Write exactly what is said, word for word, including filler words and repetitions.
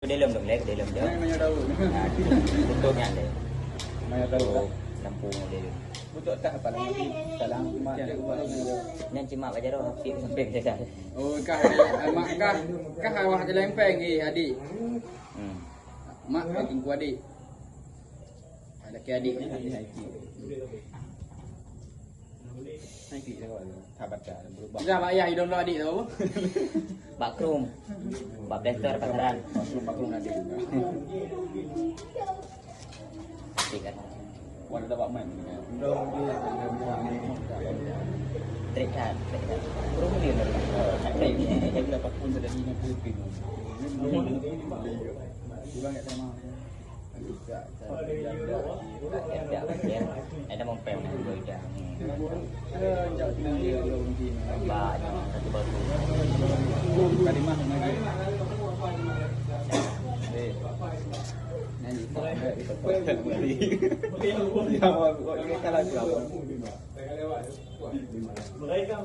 Di dalam tu, Black, di dalam tu. Mana, mana tahu? Nah, tutup nyan deh. Mana tahu? Oh, lampu di dalam. Betul tak apa lagi? Salam. Nyan cuma baca doh, Hafiz sampai ke sana. Oh, kah, mak kah, kah awak ke lempeng, eh, adik. Hmm. Mak, adik ku adik. Ada ke adik ni, adik Haiki. Haiki dah kawan. Sabar dah, berubah. Dah, Pak Yah, hidung dua adik tahu. Bak krum. Bak plester pasaran. Bak krum, bak krum adik. Adik kan. Wan dah bak main. Trik kan, trik kan. Krum dia. Trik. Jadi dapat pun sudah lima puluh pin. Kurang kat sana. Ada mau pem dua ida. Banyak satu batu. Mereka